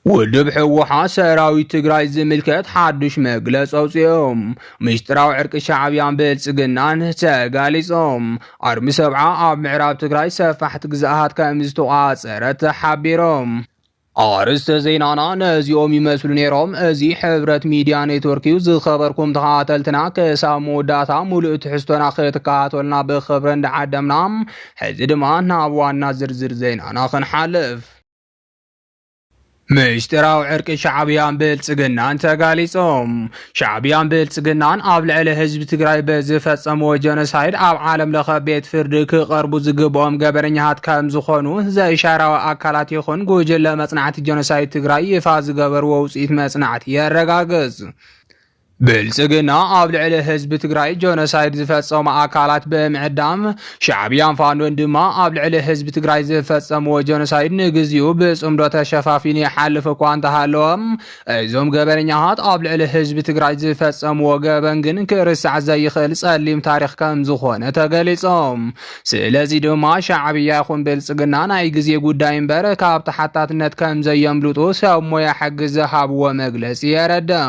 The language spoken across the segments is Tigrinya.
ውድብ ህወሓት ሰራዊት ትግራይ ዝምልከት ሓዱሽ መግለፂ ኣውፅኦም። ምስጢራዊ ዕርቂ ሻዕብያን ብልፅግናን ተጋሊፆም። ኣርሚ ሰብዓ ኣብ ምዕራብ ትግራይ ሰፋሕቲ ግዝኣታት ከም ዝተቋፀረ ተሓቢሮም። ኣርእስተ ዜናና ነዚኦም ይመስሉ ነይሮም። እዚ ሕብረት ሚድያ ኔትወርክ እዩ። ዝኸበርኩም ተኸታተልትና፣ ክሳብ መወዳእታ ሙሉእ ትሕዝቶና ክትከታተሉና ብኽብሪ እንዳዓደምና፣ ሕዚ ድማ ናብ ዋና ዝርዝር ዜናና ክንሓልፍ። ምስጢራዊ ዕርቂ ሻዕብያን ብልጽግናን ተጋሊጾም። ሻዕብያን ብልጽግናን ኣብ ልዕሊ ህዝቢ ትግራይ ብዝፈጸምዎ ጀኖሳይድ ኣብ ዓለም ለኸ ቤት ፍርዲ ክቐርቡ ዝግብኦም ገበነኛታት ከም ዝኾኑ ዘይሻራዊ ኣካላት ይኹን ጉጅለ መጽናዕቲ ጀኖሳይድ ትግራይ ይፋ ዝገበርዎ ውጽኢት መጽናዕቲ የረጋግጽ። ብልጽግና ኣብ ልዕሊ ህዝቢ ትግራይ ጀኖሳይድ ዝፈጸሙ ኣካላት ብምዕዳም፣ ሻዕብያን ፋኖን ድማ ኣብ ልዕሊ ህዝቢ ትግራይ ዝፈጸምዎ ጀኖሳይድ ንግዚኡ ብጽምዶ ተሸፋፊኑ ይሓልፍ እኳ እንተሃለወ፣ እዞም ገበነኛታት ኣብ ልዕሊ ህዝቢ ትግራይ ዝፈጸምዎ ገበን ግን ክርሳዕ ዘይኽእል ጸሊም ታሪኽ ከም ዝኾነ ተገሊጾም። ስለዚ ድማ ሻዕብያ ይኹን ብልጽግና ናይ ግዜ ጉዳይ እምበር ካብ ተሓታትነት ከም ዘየምልጡ ሰብ ሞያ ሕጊ ዝሃብዎ መግለጺ የረድእ።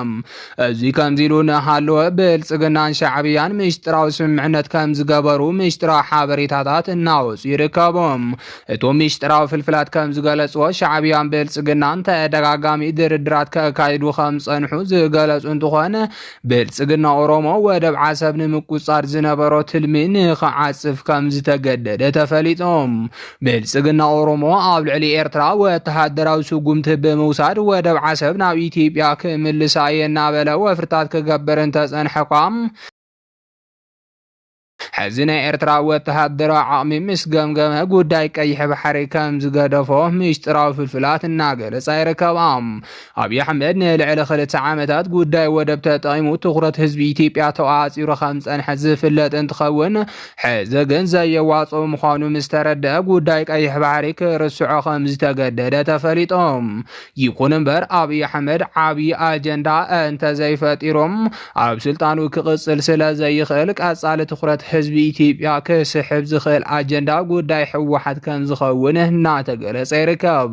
እዚ ከምዚ ኢሉ እናሃለወ፣ ብልጽግናን ሻዕብያን ምስጢራዊ ስምምዕነት ከም ዝገበሩ ምስጢራዊ ሓበሬታታት እናወጹ ይርከቡ። እቶም ምስጢራዊ ፍልፍላት ከም ዝገለጽዎ፣ ሻዕብያን ብልጽግናን ተደጋጋሚ ድርድራት ከካይዱ ከም ዝጸንሑ ዝገለጹ እንትኾን፣ ብልጽግና ኦሮሞ ወደብ ዓሰብ ንምቁጽጻር ዝነበሮ ትልሚ ንኽዓጽፍ ከም ዝተገደደ ተፈሊጦም። ብልጽግና ኦሮሞ ኣብ ልዕሊ ኤርትራ ወተሃደራዊ ስጉምቲ ብምውሳድ ወደብ ዓሰብ ናብ ኢትዮጵያ ክምልሳ እየ እናበለ ወፍርታት ክገብር እንተጸንሐ እኳ፣ ሕዚ ናይ ኤርትራ ወተሃደራዊ ዓቕሚ ምስ ገምገመ ጉዳይ ቀይሕ ባሕሪ ከም ዝገደፎ ምስጢራዊ ፍልፍላት እናገለጻ ይርከባ። ኣብይ ኣሕመድ ንልዕሊ ክልተ ዓመታት ጉዳይ ወደብ ተጠቒሙ ትኹረት ህዝቢ ኢትዮጵያ ተቋጺሩ ከም ዝጸንሐ ዝፍለጥ እንትኸውን፣ ሕዚ ግን ዘየዋጽኦ ምዃኑ ምስ ተረድአ ጉዳይ ቀይሕ ባሕሪ ክርስዖ ከም ዝተገደደ ተፈሊጦም። ይኹን እምበር ኣብይ ኣሕመድ ዓብዪ ኣጀንዳ እንተዘይፈጢሮም ኣብ ስልጣኑ ክቕጽል ስለ ዘይኽእል ቀጻሊ ትኹረት ህዝቢ ኢትዮጵያ ክስሕብ ዝኽእል ኣጀንዳ ጉዳይ ህወሓት ከም ዝኸውን እናተገለጸ ይርከብ።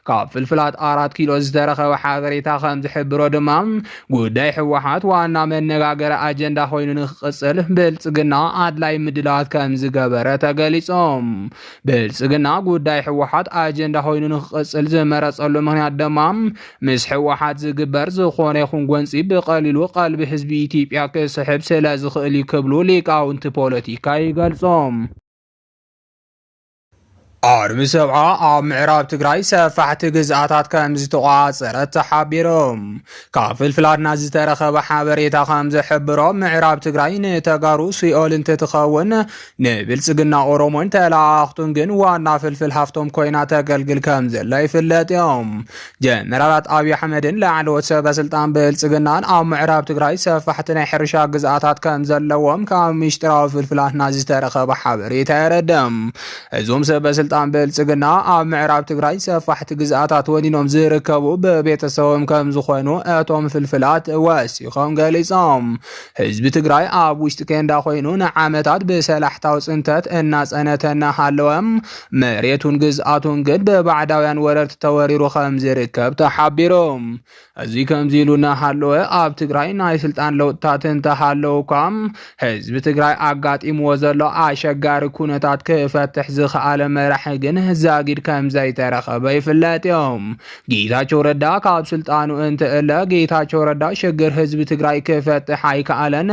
ካብ ፍልፍላት ኣራት ኪሎ ዝተረኸበ ሓበሬታ ከም ዝሕብሮ ድማ፣ ጉዳይ ህወሓት ዋና መነጋገሪ ኣጀንዳ ኮይኑ ንክቕጽል ብልጽግና ኣድላይ ምድላዋት ከም ዝገበረ ተገሊጾም። ብልጽግና ጉዳይ ህወሓት ኣጀንዳ ኮይኑ ንክቕጽል ዝመረጸሉ ምኽንያት ድማ፣ ምስ ህወሓት ዝግበር ዝኾነ ይኹን ጎንጺ ብቐሊሉ ቀልቢ ህዝቢ ኢትዮጵያ ክስሕብ ስለ ዝኽእል እዩ ክብሉ ሊቃውንቲ ፖለቲካ ይገልጾም። ኣርሚ ሰብዓ ኣብ ምዕራብ ትግራይ ሰፋሕቲ ግዝኣታት ከም ዝተቋጸረ ተሓቢሮም። ካብ ፍልፍላትና ዝተረኸበ ሓበሬታ ከም ዝሕብሮ፣ ምዕራብ ትግራይ ንተጋሩ ሲኦል እንትትኸውን፣ ንብልጽግና ኦሮሞን ተላኣኽቱን ግን ዋና ፍልፍል ሃፍቶም ኮይና ተገልግል ከም ዘላ ይፍለጥ እዮም። ጀነራላት ኣብይ ኣሕመድን ላዕለዎት ሰበ ስልጣን ብልጽግናን ኣብ ምዕራብ ትግራይ ሰፋሕቲ ናይ ሕርሻ ግዝኣታት ከም ዘለዎም ካብ ሚስጥራዊ ፍልፍላትና ዝተረኸበ ሓበሬታ የረድእ። እዞም ሰበ ስልጣን ብልጽግና ኣብ ምዕራብ ትግራይ ሰፋሕቲ ግዝኣታት ወኒኖም ዝርከቡ ብቤተሰቦም ከም ዝኾኑ እቶም ፍልፍላት ወሲኾም ገሊጾም። ህዝቢ ትግራይ ኣብ ውሽጢ ኬንዳ ኮይኑ ንዓመታት ብሰላሕታዊ ጽንተት እናጸነተ እናሃለወ፣ መሬቱን ግዝኣቱን ግን ብባዕዳውያን ወረርቲ ተወሪሩ ከም ዝርከብ ተሓቢሩ። እዚ ከምዚ ኢሉ እናሃለወ፣ ኣብ ትግራይ ናይ ስልጣን ለውጥታት እንተሃለዉ እኳ፣ ህዝቢ ትግራይ ኣጋጢምዎ ዘሎ ኣሸጋሪ ኩነታት ክፈትሕ ዝኸኣለ መራሒ ግን ዛጊድ ከም ዘይተረኸበ ይፍለጥ እዮም። ጌታቸው ረዳ ካብ ስልጣኑ እንትእለ፣ ጌታቸው ረዳ ሽግር ህዝቢ ትግራይ ክፈትሕ ኣይከኣለን፣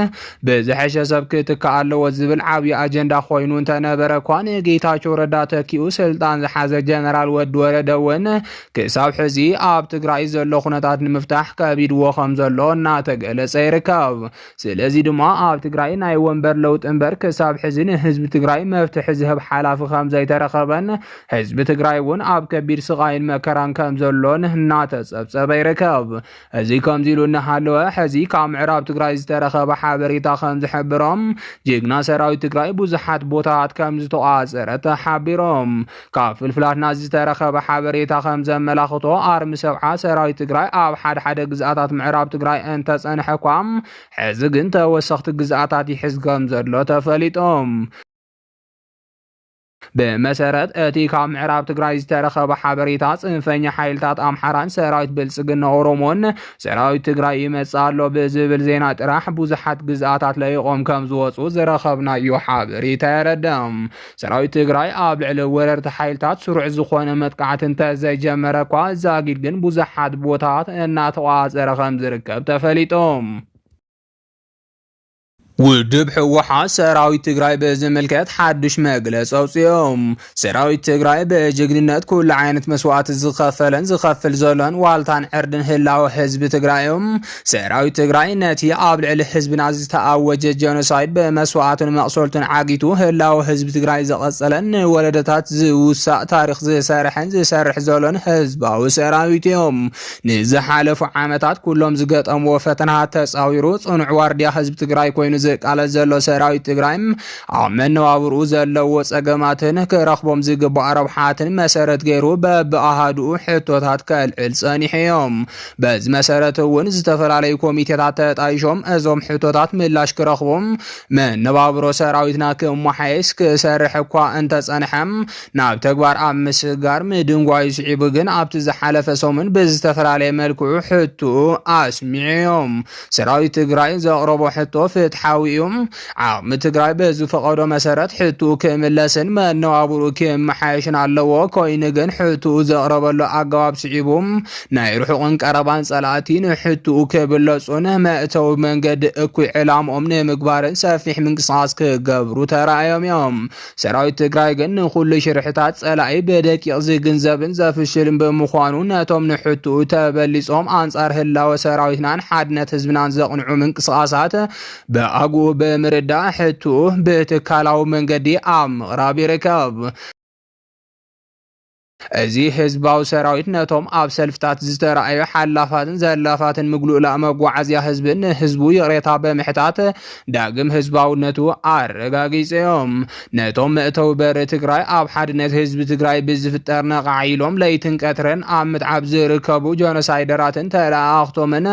ብዝሐሸ ሰብ ክትካእ ኣለዎ ዝብል ዓብዪ ኣጀንዳ ኮይኑ እንተነበረ እኳ፣ ንጌታቸው ረዳ ተኪኡ ስልጣን ዝሓዘ ጀነራል ወዲ ወረደ እውን ክሳብ ሕዚ ኣብ ትግራይ ዘሎ ኩነታት ንምፍታሕ ከቢድዎ ከም ዘሎ እናተገለጸ ይርከብ። ስለዚ ድማ ኣብ ትግራይ ናይ ወንበር ለውጢ እምበር ክሳብ ሕዚ ንህዝቢ ትግራይ መፍትሒ ዝህብ ሓላፊ ከም ዘይተረኸበን ህዝቢ ትግራይ እውን ኣብ ከቢድ ስቓይን መከራን ከም ዘሎን እናተጸብጸበ ይርከብ። እዚ ከምዚ ኢሉ እናሃለወ፣ ሕዚ ካብ ምዕራብ ትግራይ ዝተረኸበ ሓበሬታ ከም ዝሕብሮም፣ ጅግና ሰራዊት ትግራይ ብዙሓት ቦታታት ከም ዝተቋጸረ ተሓቢሮም። ካብ ፍልፍላትና ዝተረኸበ ሓበሬታ ከም ዘመላኽቶ፣ ኣርሚ ሰብዓ ሰራዊት ትግራይ ኣብ ሓደ ሓደ ግዝኣታት ምዕራብ ትግራይ እንተጸንሐ እኳ፣ ሕዚ ግን ተወሰኽቲ ግዝኣታት ይሕዝ ከም ዘሎ ተፈሊጦም። ብመሰረት እቲ ካብ ምዕራብ ትግራይ ዝተረኸበ ሓበሬታ፣ ጽንፈኛ ሓይልታት ኣምሓራን ሰራዊት ብልጽግና ኦሮሞን ሰራዊት ትግራይ ይመጽእ ኣሎ ብዝብል ዜና ጥራሕ ብዙሓት ግዝኣታት ለይቖም ከም ዝወጹ ዝረኸብናዮ ሓበሬታ የረድእ። ሰራዊት ትግራይ ኣብ ልዕሊ ወረርቲ ሓይልታት ስሩዕ ዝኾነ መጥቃዕቲ እንተዘይጀመረ እኳ፣ ዛጊድ ግን ብዙሓት ቦታት እናተቆጻጸረ ከም ዝርከብ ተፈሊጡ። ውድብ ህወሓት ሰራዊት ትግራይ ብዝምልከት ሓዱሽ መግለፂ ኣውፅኦም። ሰራዊት ትግራይ ብጅግንነት ኩሉ ዓይነት መስዋእቲ ዝኸፈለን ዝኸፍል ዘሎን ዋልታን ዕርድን ህላወ ህዝቢ ትግራይ እዮም። ሰራዊት ትግራይ ነቲ ኣብ ልዕሊ ህዝብና ዝተኣወጀ ጀኖሳይድ ብመስዋእትን መቕሰልትን ዓጊቱ ህላወ ህዝቢ ትግራይ ዘቐጸለን ንወለዶታት ዝውሳእ ታሪኽ ዝሰርሐን ዝሰርሕ ዘሎን ህዝባዊ ሰራዊት እዮም። ንዝሓለፉ ዓመታት ኩሎም ዝገጠምዎ ፈተናታት ተጻዊሩ ጽኑዕ ዋርድያ ህዝቢ ትግራይ ኮይኑ ዝቃለስ ዘሎ ሰራዊት ትግራይ፣ ኣብ መነባብርኡ ዘለዎ ጸገማትን ክረኽቦም ዝግባእ ረብሓትን መሰረት ገይሩ በብኣሃዱኡ ሕቶታት ከልዕል ጸኒሑ እዮም። በዚ መሰረት እውን ዝተፈላለዩ ኮሚቴታት ተጣይሾም እዞም ሕቶታት ምላሽ ክረኽቡ፣ መነባብሮ ሰራዊትና ክመሓየሽ ክሰርሕ እኳ እንተጸንሐ፣ ናብ ተግባር ኣብ ምስጋር ምድንጓዩ ስዒቡ ግን ኣብቲ ዝሓለፈ ሰሙን ብዝተፈላለየ መልክዑ ሕቶኡ ኣስሚዑ እዮም። ሰራዊት ትግራይ ዘቕረቦ ሕቶ ፍትሓዊ እዩ። ዓቕሚ ትግራይ ብዝፈቐዶ መሰረት ሕቶኡ ክምለስን መነባብርኡ ክመሓየሽን ኣለዎ። ኮይኑ ግን ሕቶኡ ዘቕረበሉ ኣገባብ ስዒቡ ናይ ርሑቕን ቀረባን ጸላእቲ ንሕቶኡ ክብለጹን መእተዊ መንገዲ እኩይ ዕላምኦም ንምግባርን ሰፊሕ ምንቅስቓስ ክገብሩ ተራእዮም እዮም። ሰራዊት ትግራይ ግን ንኹሉ ሽርሕታት ጸላኢ ብደቂቕ ዝግንዘብን ዘፍሽልን ብምዃኑ፣ ነቶም ንሕቶኡ ተበሊጾም ኣንጻር ህላወ ሰራዊትናን ሓድነት ህዝብናን ዘቕንዑ ምንቅስቓሳት ብኣግኡ ብምርዳእ፣ ሕቶኡ ብትካላዊ መንገዲ ኣብ ምቕራብ ይርከብ። እዚ ህዝባዊ ሰራዊት ነቶም ኣብ ሰልፍታት ዝተራእዩ ሓላፋትን ዘላፋትን ምግሉእላእ መጓዓዝያ ህዝብን ንህዝቡ ይቕሬታ ብምሕታት ዳግም ህዝባውነቱ ኣረጋጊጹ እዮም። ነቶም መእተዊ በሪ ትግራይ ኣብ ሓድነት ህዝቢ ትግራይ ብዝፍጠር ነቓዕ ኢሎም ለይትን ቀትርን ኣብ ምትዓብ ዝርከቡ ጀኖሳይደራትን ተለኣኣኽቶምን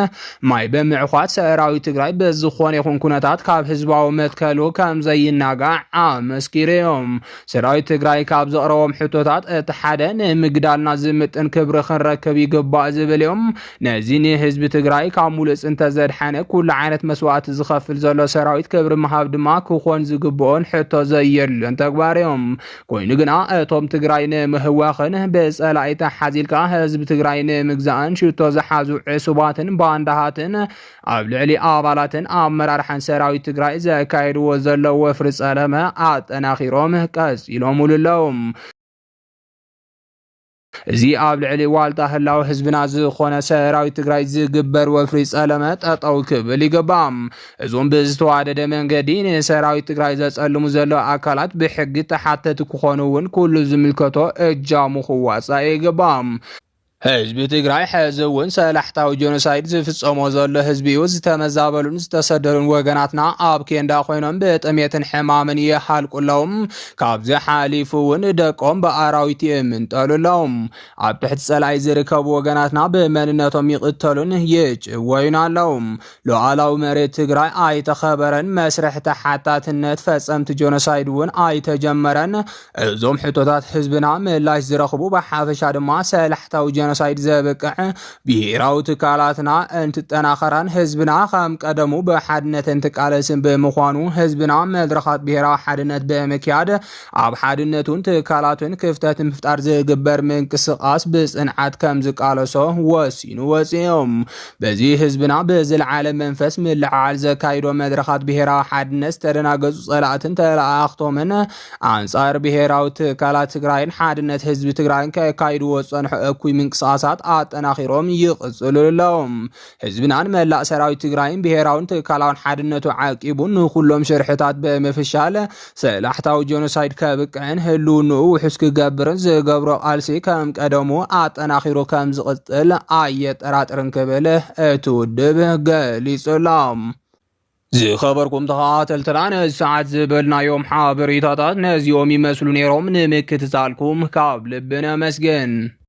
ማይ ብምዕኳት ሰራዊት ትግራይ ብዝኾነ ይኹን ኩነታት ካብ ህዝባዊ መትከሉ ከም ዘይናጋዕ ኣመስኪሩ እዮም። ሰራዊት ትግራይ ካብ ዘቕረቦም ሕቶታት እቲ ሓደ ንምግዳልና ዝምጥን ክብሪ ክንረክብ ይግባእ ዝብል እዮም። ነዚ ንህዝቢ ትግራይ ካብ ሙሉእ ጽንተት ዘድሓነ ኩሉ ዓይነት መስዋእቲ ዝኸፍል ዘሎ ሰራዊት ክብሪ ምሃብ ድማ ክኾን ዝግብኦን ሕቶ ዘየድልዮን ተግባር እዮም። ኮይኑ ግና እቶም ትግራይ ንምህዋኽን ብጸላኢ ተሓዚልካ ህዝቢ ትግራይ ንምግዛእን ሽቶ ዝሓዙ ዕሱባትን ባንዳሃትን ኣብ ልዕሊ ኣባላትን ኣመራርሓን ሰራዊት ትግራይ ዘካየድዎ ዘለዉ ወፍሪ ጸለመ ኣጠናኺሮም ቀጺሎምሉ ኣለዉ። እዚ ኣብ ልዕሊ ዋልታ ህላወ ህዝብና ዝኾነ ሰራዊት ትግራይ ዝግበር ወፍሪ ጸለመ ጠጠው ክብል ይግባእ። እዞም ብዝተዋደደ መንገዲ ንሰራዊት ትግራይ ዘጸልሙ ዘለዉ ኣካላት ብሕጊ ተሓተቲ ክኾኑ እውን ኩሉ ዝምልከቶ እጃሙ ክዋጻእ ይግባእ። ህዝቢ ትግራይ ሕዚ እውን ሰላሕታዊ ጀኖሳይድ ዝፍጸሞ ዘሎ ህዝቢ እዩ። ዝተመዛበሉን ዝተሰደዱን ወገናትና ኣብ ኬንዳ ኮይኖም ብጥሜትን ሕማምን ይሃልቁ ኣለዉ። ካብዚ ሓሊፉ እውን ደቆም ብኣራዊት ይምንጠሉ ኣለዉ። ኣብ ትሕቲ ጸላኢ ዝርከቡ ወገናትና ብመንነቶም ይቕተሉን ይጭወዩን ኣለዉ። ሉዓላዊ መሬት ትግራይ ኣይተኸበረን፣ መስርሕ ተሓታትነት ፈጸምቲ ጀኖሳይድ እውን ኣይተጀመረን። እዞም ሕቶታት ህዝብና ምላሽ ዝረኽቡ፣ ብሓፈሻ ድማ ሰላሕታዊ ጀኖሳይድ ዘብቅዕ ብሄራዊ ትካላትና እንትጠናኸራን ህዝብና ከም ቀደሙ ብሓድነት እንትቃለስን ብምዃኑ፣ ህዝብና መድረኻት ብሄራዊ ሓድነት ብምክያድ ኣብ ሓድነቱን ትካላቱን ክፍተት ንምፍጣር ዝግበር ምንቅስቓስ ብጽንዓት ከም ዝቃለሶ ወሲኑ ወፂኦም። በዚ ህዝብና ብዝለዓለ መንፈስ ምልዕዓል ዘካይዶ መድረኻት ብሄራዊ ሓድነት ዝተደናገጹ ጸላእትን ተለኣኣኽቶምን ኣንጻር ብሄራዊ ትካላት ትግራይን ሓድነት ህዝቢ ትግራይን ከካይድዎ ዝጸንሑ እኩይ ምንቅስቓሳት ኣጠናኺሮም ይቕጽሉ ኣለዉ። ህዝብናን መላእ ሰራዊት ትግራይን ብሄራውን ትካላውን ሓድነቱ ዓቂቡ ንኹሎም ሽርሕታት ብምፍሻል ሰላሕታዊ ጀኖሳይድ ከብቅዕን ህልውንኡ ውሑስ ክገብርን ዝገብሮ ቃልሲ ከም ቀደሙ ኣጠናኺሩ ከም ዝቕጽል ኣየጠራጥርን ክብል እቲ ውድብ ገሊጹ ኣሎ። ዝኸበርኩም ተኸታተልትና፣ ነዚ ሰዓት ዝበልናዮም ሓበሬታታት ነዚኦም ይመስሉ ነይሮም። ንምክትታልኩም ካብ ልቢ ነመስግን።